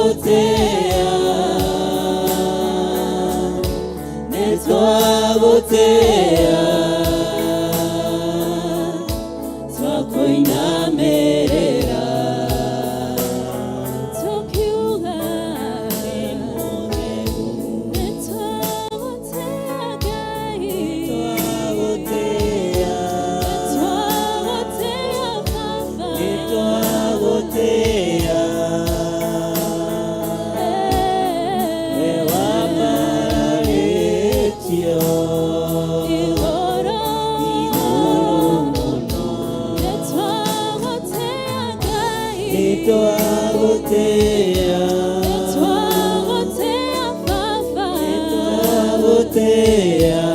Nĩtwagũtĩĩa, nĩtwagũtĩĩa, twakũinamĩrĩra. Tũkiuga nĩtwagũtĩĩa Ngai, Nĩtwagũtĩĩa, nĩtwagũtĩĩa Baba, nĩtwagũtĩĩa, we wambararĩtio igũrũ igũrũ mũno. Nĩtwagũtĩĩa Ngai, Nĩtwagũtĩĩa, nĩtwagũtĩĩa Baba, nĩtwagũtĩĩa,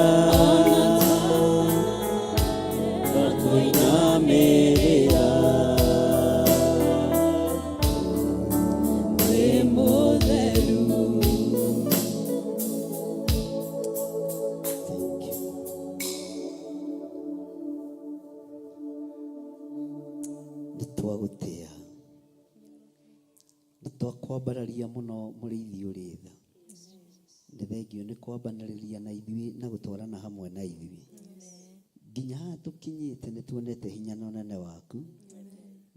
twakũinamĩrĩra. Wĩ mũtheru. Thank you. Nĩtwagũtĩĩa, nĩtwakwambararia mũno mũrĩithi ũrĩ tha. Nĩ thengio nĩ kwambanĩrĩria na ithuĩ na gũtwarana hamwe na ithuĩ. Nginya haha tũkinyĩte nĩ tuonete hinya na ũnene waku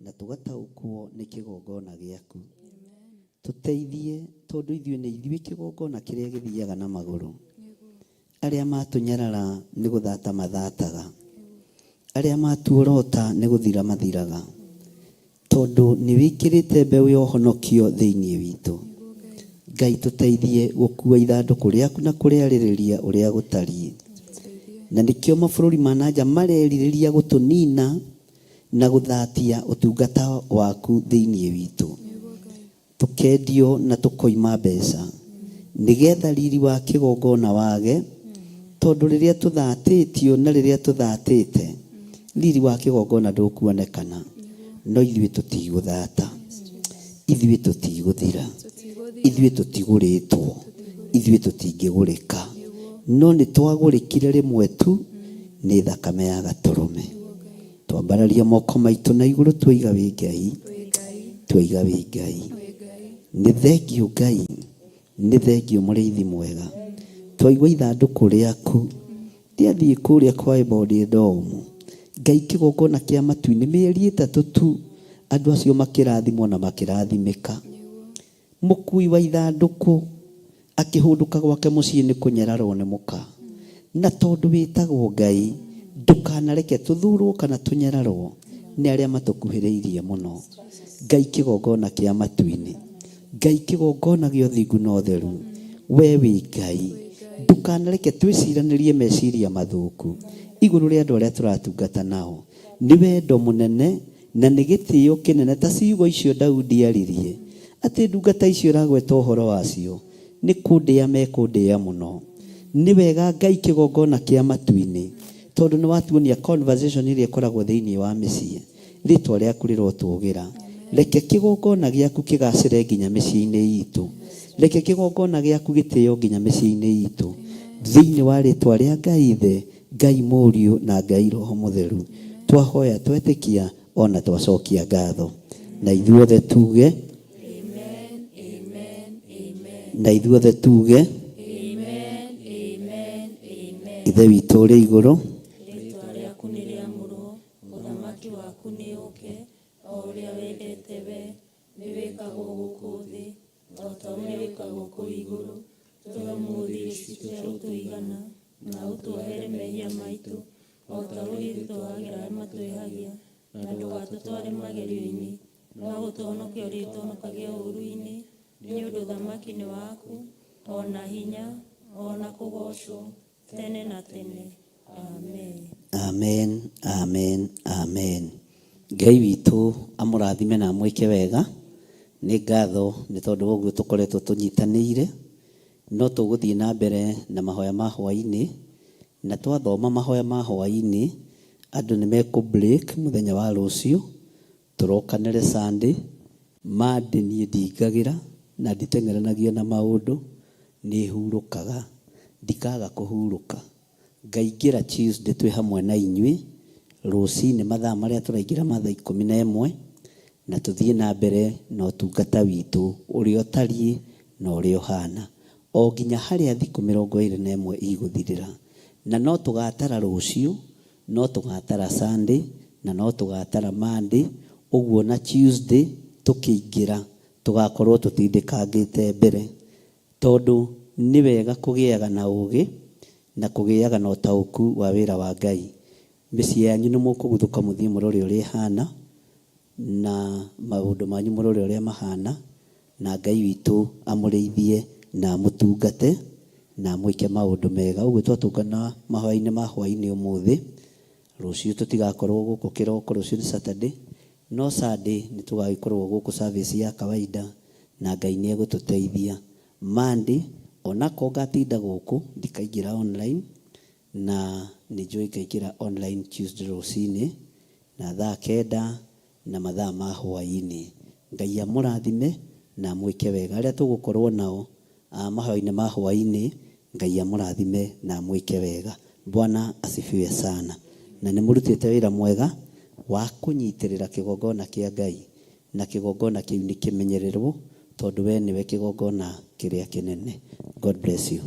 na tũgataũkwo nĩ kĩgongona gĩaku. Tũteithie tondũ ithuĩ nĩ ithuĩ kĩgongona kĩrĩa gĩthiaga na magũrũ. Arĩa matũnyarara nĩ gũthata mathataga. Arĩa matuorota nĩ gũthira mathiraga. Tondũ nĩ wĩkĩrĩte mbeũ ya ũhonokio thĩinĩ witũ. Ngai tũteithie gũkua ithandũkũ rĩaku na kũrĩarĩrĩria ũrĩa gũtariĩ. Na nĩkĩo mabũrũri ma na nja marerirĩria gũtũnina na gũthatia ũtungata waku thĩinĩ witũ. Tũkendio na tũkoima mbeca nĩgetha riri wa kĩgongona wage, tondũ rĩrĩa tũthatĩtio na rĩrĩa tũthatĩte riri wa kĩgongona ndũkuonekana. No ithuĩ tũtigũthata, ithuĩ tũtigũthira, ithuĩ tũtigũrĩtwo, ithuĩ tũtingĩgũrĩka, no nĩ twagũrĩkire rĩmwe tu nĩ thakame ya gatũrũme. Twambararia moko maitũ na igũrũ twoiga wĩ Ngai, twoiga wĩ Ngai. Nĩ thengio Ngai, nĩ thengio mũrĩithi mwega. Twaigua ithandũkũ rĩaku rĩathiĩ kũrĩa kwa Ebodi-Edomu. Ngai kĩgongona kĩa matu-inĩ mĩeri ĩtatũ tu andũ acio makĩrathimwo na makĩrathimĩka. Mũkuui wa ithandũkũ akĩhũndũka gwake mũciĩ nĩ kũnyararwo nĩ mũka. Na tondũ wĩtagwo Ngai, ndũkanareke tũthurwo kana tũnyararwo nĩ arĩa matũkuhĩrĩirie mũno. Ngai kĩgongona kĩa matu-inĩ, Ngai kĩgongona gĩa ũthingu na ũtheru, we wĩ Ngai. Ndũkanareke twĩciranĩrie meciria mathũku igũrũ rĩa andũ arĩa tũratungata nao. Nĩ wendo mũnene Na nĩ gĩtĩo kĩnene ta ciugo icio Daudi aaririe, atĩ ndungata icio ũragweta ũhoro wacio nĩ kũndĩa mekũndĩa mũno. Nĩ wega Ngai kĩgongona kĩa matu-inĩ, tondũ nĩ watuonia conversation ĩrĩa ĩkoragwo thĩinĩ wa mĩciĩ. Rĩtwa rĩaku rĩrotũgĩra. Reke kĩgongona gĩaku kĩgacĩre nginya mĩciĩ-inĩ itũ. Reke kĩgongona gĩaku gĩtĩo nginya mĩciĩ-inĩ itũ. Thĩinĩ wa rĩtwa rĩa Ngai Ithe, Ngai Mũriũ na Ngai Roho Mũtheru, twahoya twetĩkia o na twacokia ngatho. Na ithuothe tuge. Na ithuothe tuge. Ithe witũ ũrĩ igũrũ. Rĩĩtwa rĩaku nĩ rĩamũrwo, ũthamaki waku nĩ ũũke, o ũrĩa wendete wee, nĩ wĩkagwo gũkũ thĩ, o ta ũrĩa wĩkagwo kũu igũrũ. Tũhe ũmũthĩ irio citũ cia gũtũigana, na ũtuohere mehia maitũ, o ta ũrĩa ithuĩ tuohagĩra arĩa matwĩhagia. Na ndũgatũtware magerio-inĩ, no ũtũhonokie ũrĩtũhonokagia ũũru-inĩ, nĩ ũndũ ũthamaki nĩ waku, o na hinya, o na kũgoocwo, tene na tene. Amen. Amen, amen, amen. Ngai witũ amũrathime na amwĩke wega. Nĩ ngatho nĩ tondũ wa ũguo tũkoretwo tũnyitanĩire. No tũgũthiĩ na mbere na mahoya ma hwaĩ-inĩ, na twathoma mahoya ma hwaĩ-inĩ, andũ nĩ mekũ break mũthenya wa rũciũ, tũrokanĩre Sunday. Monday niĩ ndingagĩra na nditeng'eranagia na maũndũ, nĩ hurũkaga, ndikaga kũhurũka. Ngaingĩra Tuesday twĩ hamwe na inyuĩ, rũcinĩ mathaa marĩa tũraingĩra ma thaa 11. Na tũthiĩ na mbere na ũtungata witũ ũrĩa ũtariĩ na ũrĩa ũhana o nginya harĩa thikũ 21 igũthirĩra. Na no tũgatara rũciũ, no tũgatara Sunday, na no tũgatara Monday, ũguo na Tuesday tũkĩingĩra tũgakorwo tũtindĩkangĩte mbere. Tondũ nĩ wega kũgĩaga na ũgĩ na kũgĩaga na ũtaũku wa wĩra wa Ngai. Mĩciĩ yanyu nĩ mũkũguthũka mũthiĩ mũrore ũrĩa ĩhana, na maũndũ manyu mũrore ũrĩa mahana, na Ngai witũ amũrĩithie na amũtungate na amwĩke maũndũ mega. Ũguo twatũngana mahoya-inĩ ma hwaĩ-inĩ ũmũthĩ, rũciũ tũtigakorwo gũkũ kĩroko, rũciũ nĩ Saturday, no Sunday nĩ tũgagĩkorwo gũkũ service ya kawaida na Ngai nĩ egũtũteithia. Monday onakorwo ngatinda gũkũ ndikaingĩra online, na nĩ njũĩ ngaingĩra online Tuesday rũcinĩ na thaa 9 na mathaa ma hwaĩ-inĩ. Ngai amũrathime na amwĩke wega. Arĩa tũgũkorwo nao mahoya-inĩ ma hwaĩ-inĩ, Ngai amũrathime na amwĩke wega. Bwana asifiwe sana. Na nĩ mũrutĩte wĩra mwega wa kũnyitĩrĩra kĩgongona kĩa Ngai, na kĩgongona kĩu nĩ kĩmenyererwo tondũ we nĩwe kĩgongona kĩrĩa kĩnene. God bless you.